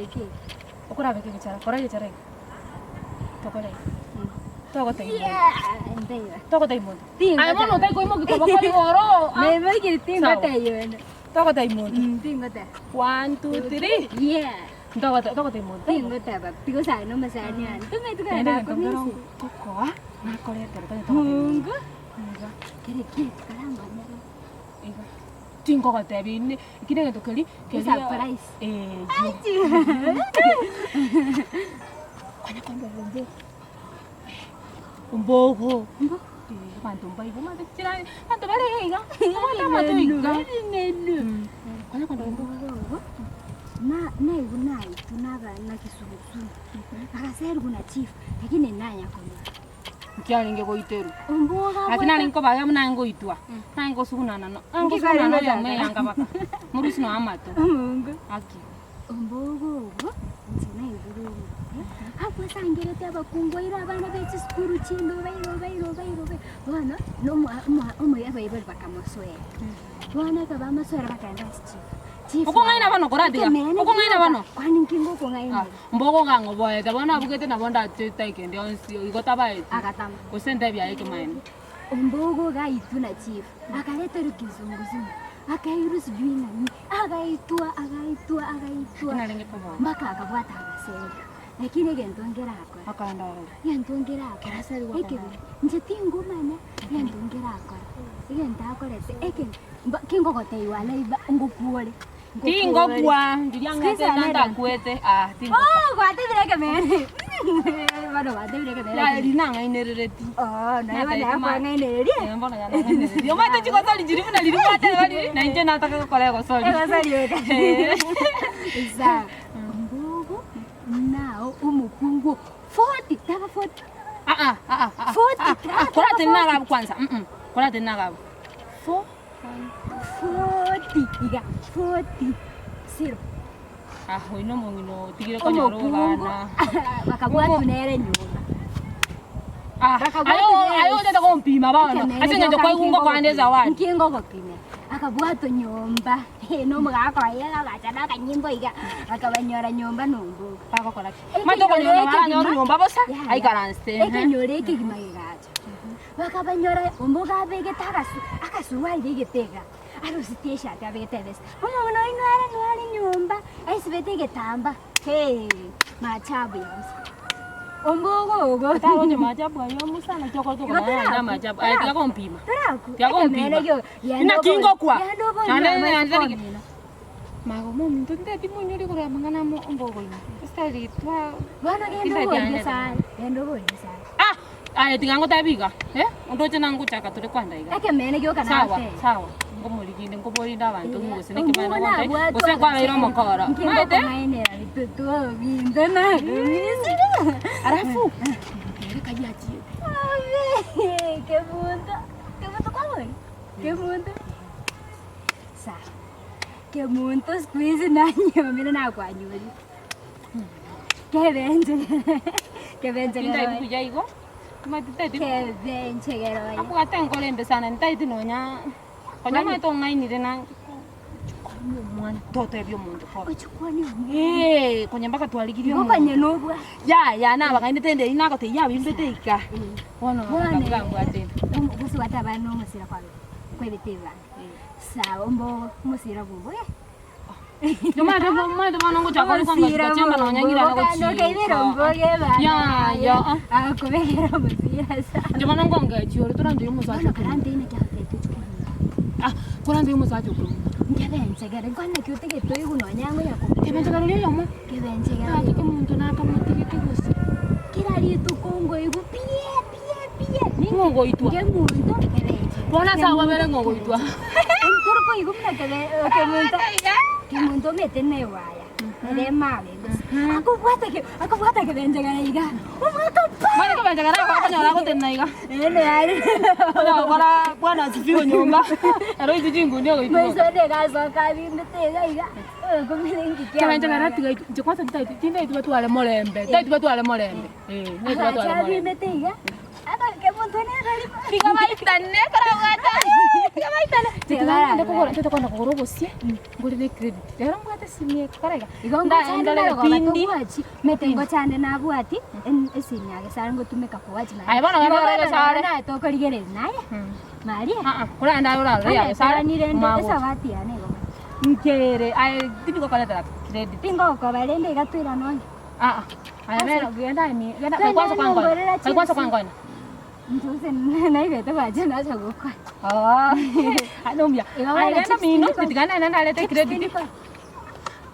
Nkorabeke iga. Okorabeke egechara, kora egechara iga. Tokore iga. Togotebia monto. Yeah, ntaiba. Togotebia monto. Tingoteba. Aye bono otakoimokia koboko igoro. ah. Naimokirie tingotebia onde. Togotebia monto. Mm, tingoteba. One, two, three. Yeah. Ntogote- togotebia monto. Tingoteba pi gose aye nomosani one. Tomanyeti kare Naende egento nkero nakomisi. ngokoa, nakoretera tonyete gotebia monto. Mungu. Iga. Kere kiaito karamanyere. Iga. Tingogotebia inde, eki negento keria, keria Esurprise. eeh. Konya kondora ombogo, ombogo, Mbo? eh, abanto mbaibo omanyete chira abanto bare iga iga, babwate amato iga. Ebimenu. Konya kondora ombogo. Ombogo na naigwa naitwa naba na kisugusugu, agaserwa na chief lakini nanya konyora. Nkiarenge goiterwa. Ombogo Lakini abwate narenge kobaya buna ngoitwa, naye ngosugunana no, Nki ngosugunana kwarenge oyomo gochaka? eyanga baka, morusie nonya amato. Omongo. Aki. Ombogo obo inche naigure omonto abwasangerete abakungu aire abana be chisukuru chinde obaire obaire obaire obaire bono na omoa omoa omoya abaibori bakamosoera. Bono ekero bamosoera bakaenda ase chief, chief Okong'aina bono koratiga, ekeene okong'aina bono. kwani nki ngokong'aina Ah, mbogo gang'oboete bono abugete nabo ndache taikende onsi igo tabaeti. Agatama. Gose ntebi aye ekemanyererio. Ombogo gaitwa na chief, akareterwa kizunguzungu, akairwa sijui nani, agaitwa agaitwa agaitwa Narenge koboa. mpaka akabwata agaseri. Lakini egento ngerakora, Akaenda ororo. egento ngerakora, Keraseri gwakora. ekebe inche tingomanya egento ngerakora, egento akorete eke mba kingogotebia walai ba ngokuore. Tingokwa, ndiria ng'ete Sikiza nere. ntakwete, ah, tingokwa. Oh, gwatebire ekemene. Bono gwatebire ekemene. Ya, eri nang'ainerereti. Oh, naye bono Natebete ma- yakwang'ainereria. Eh, bono yanang'ainereria. Omanyete chigosori chiria buna riria gwateba riria, na inche nataka gokora egosori. Egosori oka. Eh. Sawa. Ombogo nao omokungu 40, taba 40. Ah, ah, ah, ah, ah. 40, Ah, ah, taba koratene 40. nagabu kwanza, mm, mm. Koratene nagabu. 4 40 iga 40 zero. Ah, oino omong'ina otigire konyora Omokungu obana. bakabwatwa nere nyomba. Ah, Bakabwatwa aye o- nere. aye ochete kompima bono. Ekemeene Ase eng'encho gioka kwaigwa ngokwana ezawadi. Nki ngogopimera. Akabwatwa nyomba. Nomogaka oye agacha na akanyimbo iga akabanyora nyomba nombogo. Bagokora ki? Omanyete okonyora baranyore nyomba bosa, aikaranse. Ekenyoro ekegima gegacha. Bakabanyora ombogo abegete agasu akasuruari begete iga, arusetie eshati abegete ebesa. Omong'ina oyio nare nare nyomba, aisibete egetamba, hee, maajabu ya Musa. Ombogo ogo. Taroche maajabu ayio Musa naki okorete Igo okomanya toraku, naende amaajabu. Aye tiga kompima. Toraku, Tiga kompima. ekemeene gio- yende Naki obori- ngokwa. yende obori Naende- nabo naende ase niki- komina. Mago mominto nteti monyore igoro y'amang'ana amo ombogo ime. Esitari twa Bono genda Tinteti oborie aende. sana, genda oborie sana. Ah! Aye tiga ngotebi iga, eh, ondoche nangochaka tore kwanda iga. Ekemeene gioka Sawa, nagotebia. sawa. Ngomoriginde nkoborinde abanto ng'o gose Ombugo nekemene ogontebia, nabwate gose nkwabeire omokora. Omanyete? Nkengokong'ainera bitutu binto nakumisire. Alafu, ere kai achiete. Abe, kemunto. Kemunto kwabori? Kemunto. Sawa. Kemunto siku hizi nanyomire nakwanyorire. Kebenchegere, kebenchegere Tintageti oye. buya igo, omanyete tintageti Kebenchegere oye. abwate enkoro embe sana ntageti nonya konya omanyete ong'ainire na chikwania omwana totebia omonto bono. Ochikwanie omwana. Eeh konya mpaka twarigirie Igo omonto. konya nobwa. Yaya nabang'ainete ende eyio nagotebia yabimbete iga. Bono Bono akabuga mbwate ende. Gose gwateba nomosira kwabe kwebete ebanga. Sawa ombogo omosira bwogo eh. Omanyete omanyete bono ngochaka ore Omosira kongochika chianga nonya ng'irane bwogo okaibera gochika. ombogo ebanga Yaya ah. Agakobekera omosira sawa. Inche bono nkongechi ore torancheria omosacha Bono okominto. karante inaki agotebi tochi kominto. Ah, korantebia omosacha okominto. Nkebenchegere nkwane naki otagete oigwe nonya ang'o yakobua. Kebenchegere oria oyomo. Kebenchegere Gaki oyomo. kemonto nakamotigete gose. Kera rituko nkoigwa pie pie pie. Ninki? Ng'ogoitwa. Nkemonto kebenchegere. Bono ase abwo babere ng'ogoitwa. Tore koigwa buna kebe kemonto kemonto omanyete newaya ere emabe gose akobwata ke akobwata kebenchegere iga omwaka pa. Mani kebenchegere akonyora agotenena iga. Ere are. Onya gokora bwana asifiwe nyomba ero oitwe chinguni ogoitwa. Moiso onde gasoka abimbete iga iga oyokumire inki kia Kebenchegere atiga inche kwanza tintageti tintageti batware morembe ntageti batware morembe eh ntageti batware Agacha morembe. abimbete iga aka kemonto nere Tiga baitane korabwata. Tiga baitane. Tiga Tigande kogora bararware. ntote kogenda kogora obosie, ngore ne credit. Rero mbwate esimi eye kore iga. Igo Ndaye ngochande ndore marogoba ebipindi. tobwachi, mete ngochande nabwati, en- esimi ya gesare ngotumeka kowachi naye. Aye bono Igo genda orore bono gesare. naye tokorigereria naye, Maria. Ah ah, korende aye orarore ya Onye gesare, koranire nde magocha. esabati yane igo. Nkere aye tibikokoretera credit. Tingogokoba rende iga toirane onye. Ah ah, aye bera genda aye mi genda Twende kwanza kwangonya. nongorera Kai kwanza chips. kwangonya. Inche gose naigwete gwacha nacha gokwana. Ah, anomia. Igo Aye bono genda chips mino, tindikonywa. tiga naende ndarete Chips credit. tindikonywa.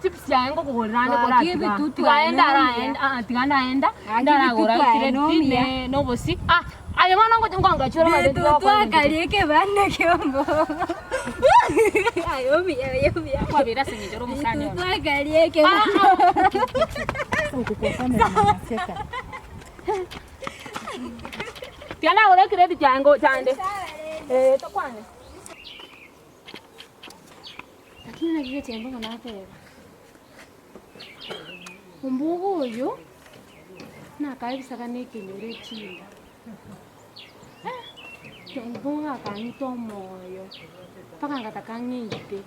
Chips yaye ngokogorera ande Gaki koratiga. ebitutu Tiga aye aende ara nomia. aende, ah ah tiga naenda, Gaki ndaragora ebitutu aye credit nomia. ne nobosie. Ah, aye bono ngocha nkongachora omanyete Bitutu tiga gokora akaria ekebanda kiombo. Aye omuya aye omuya. Kwabera ase eng'encho ore omosani one. Bitutu akaria ekebanda. Tiga nagora ecredit yaye ngocha ande. Eh, tokwane. Lakini naki gechembe ng'a nateba, ombogo oyo nakaebisaka na ekenyoro echinda, ombogo akang'ita omoyo mpaka ngataka ng'eite.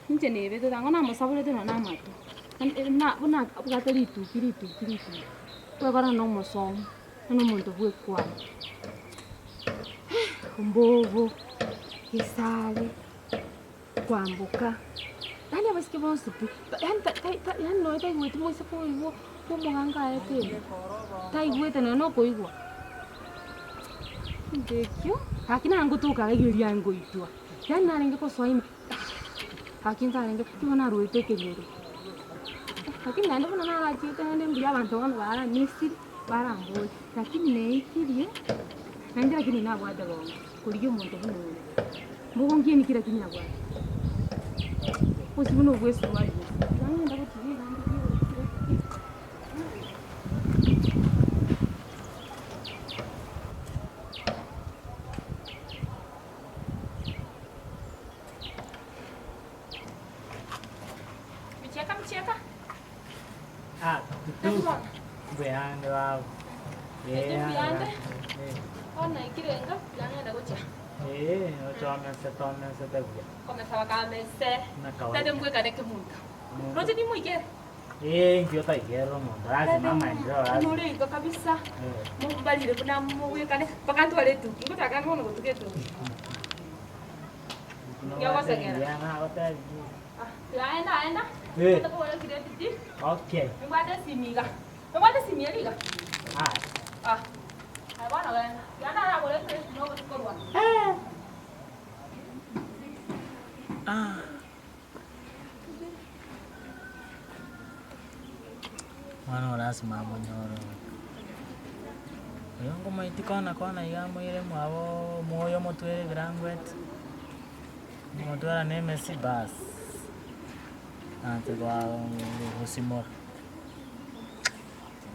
Inche nebete tango namosaborete nonya na amato, buna buna abwate rituki rituki rituki, kwekora na omosomu, na omonto bwa ekwaya. Ombogo, gesare, kwamboka, yaani abaiseke bonsi pi, yaani ta ta ta yaani nonye taigweti moiseke oywo bwa omoganga aete ime, taigwete nonye na okoigwa. Egento ekio, gaki nangotoka iga erio angoitwa, yaani narenge kosoa ime gaki ntarenge nigo naruete ekenyoro. Lakini naende buna narachiete naende mbuya abanto bono baramisiri, baramborie, lakini neitirie, naende lakini nabwate bono, korigia omonto buna oyo. Mogonkieni kera ki nabwate. Gose buna obwa esuruari gose, iga ngende gotiga iga ndigie gose ki. Micheka micheka. Ah, tutu. Mbuyande baba. Eke mbuyande. Eh. Bono naikire enka, tiga ng'ende gochia. Eh, otomese tomesete buya. Komesa bakamese. Na kawaida. Tade mbwekane kemunto. Roche nimoikere. Eh, inki otaikerera omonto, lazima amaendeleo lazima. Nore igo kabisa. Eh. Mombarire buna mogwekane mpaka ntware etuki. Ngochaka bono gotuga etuki. Ngegosegera. Yeah, nagotebirie. Ah, tiga aenda aenda. Eh. Ende kogora ecredit. Okay. Nimbwate esimi iga. Nobwate esimi eri iga? Ah. Ah. Aye bono genda. Tiga naragore ecredit nogochi korwa. Omwana ore ase mamonyore oyo. Oyo nkomoiti kona kona iga amoire mwabo omoyo omotwere ebirangweti, omotwera na emesi baas, naanche gosimora,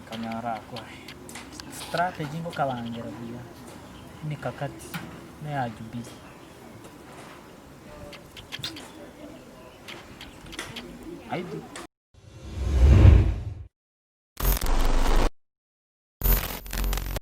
nkanyora akwo aye. Strategy ngokabangera buya, emikakati na eya Jubilee. Aitu.